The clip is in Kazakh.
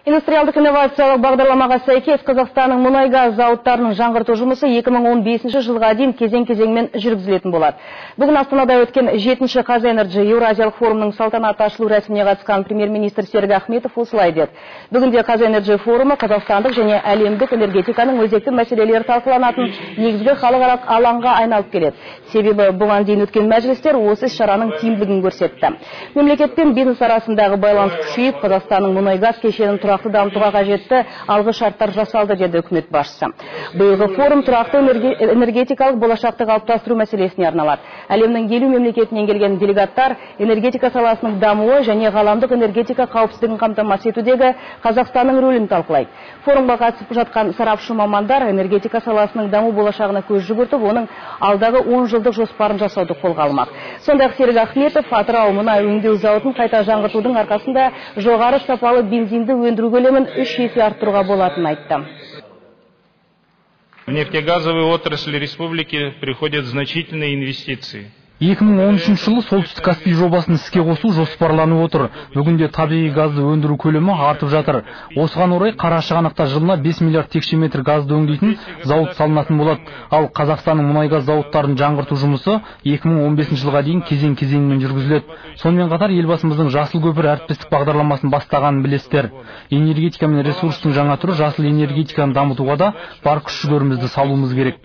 Индустриалдық инновациялық бағдарламаға сәйкес Қазақстанның мұнай-газ зауыттарының жаңғырту жұмысы 2015 жылға дейін кезең-кезеңмен жүргізілетін болады. Бүгін Астанада өткен 7-ші QazEnergy Еуразиялық форумның салтанатты ашылу рәсіміне қатысқан премьер-министр Серік Ахметов осылай деді. Бүгінде QazEnergy форумы қазақстандық және әлемдік энергетиканың өзекті мәселелері талқыланатын негізгі халықаралық алаңға айналып келеді. Себебі бұған дейін өткен мәжілістер осы іс-шараның тиімділігін көрсетті. Мемлекет пен бизнес арасындағы байланыс күшейіп, Қазақстанның мұнай-газ кешенін тұрақты дамытуға қажетті алғы шарттар жасалды, деді үкімет басшысы. Биылғы форум тұрақты энергетикалық болашақты қалыптастыру мәселесіне арналады. Әлемнің 50 мемлекетінен келген делегаттар энергетика саласының дамуы және ғаламдық энергетика қауіпсіздігін қамтамасыз етудегі Қазақстанның рөлін талқылайды. Форумға қатысып жатқан сарапшы мамандар энергетика саласының даму болашағына көз жүгіртіп, оның алдағы 10 жылдық жоспарын жасауды қолға алмақ. Сондай-ақ Серік Ахметов Атырау мұнай өңдеу зауытын қайта жаңғыртудың арқасында жоғары сапалы бензинді өндіру көлемін 3 есе арттыруға болатынын айтты. В нефтегазовую отрасль республики приходят значительные инвестиции. 2013 жылы Солтүстік Каспий жобасын іске қосу жоспарланып отыр. Бүгінде табиғи газды өндіру көлемі артып жатыр. Осыған орай Қарашығанақта жылына 5 миллиард текше метр газды өңдейтін зауыт салынатын болады. Ал Қазақстанның мұнай-газ зауыттарын жаңғырту жұмысы 2015 жылға дейін кезең-кезеңмен жүргізіледі. Сонымен қатар Елбасымыздың жасыл көпір әріптестік бағдарламасын бастағанын білесіздер. Энергетика мен ресурстың жаңа түрі жасыл энергетиканы дамытуға да бар күш-жігерімізді салуымыз керек.